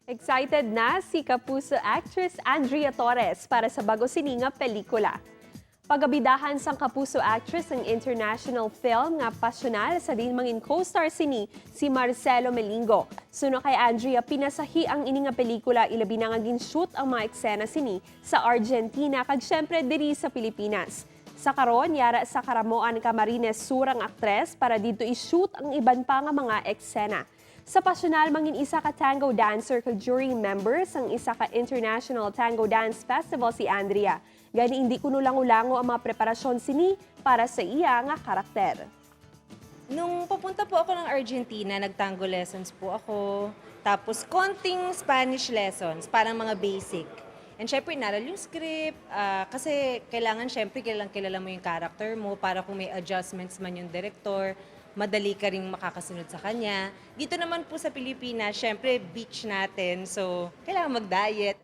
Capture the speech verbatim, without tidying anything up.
Excited na si Kapuso actress Andrea Torres para sa bago sini nga pelikula. Pagabidahan sang Kapuso actress ang international film nga pasyonal sa diin mangin co-star sini si Marcelo Melingo. Suno kay Andrea, pinasahi ang ini nga pelikula, ilabi na nga gin-shoot ang mga eksena sini sa Argentina kag syempre diri sa Pilipinas. Sa karon, yara sa Caramoan, Camarines Sur ang aktres para didto i-shoot ang iban pa nga mga eksena. Sa pasyonal, mangin isa ka tango dancer kag jury member sang isa ka international tango dance festival si Andrea. Gani, hindi kuno lango-lango ang mga preparasyon sini para sa iya nga karakter. Nung papunta po ako ng Argentina, nag-tango lessons po ako. Tapos, konting Spanish lessons, parang mga basic. And syempre, inaral yung script, ah, kasi kailangan, syempre, kilalang kilala mo yung character mo para kung may adjustments man yung director, madali ka ring makakasunod sa kanya. Dito naman po sa Pilipinas, syempre, beach natin, so kailangan mag-diet.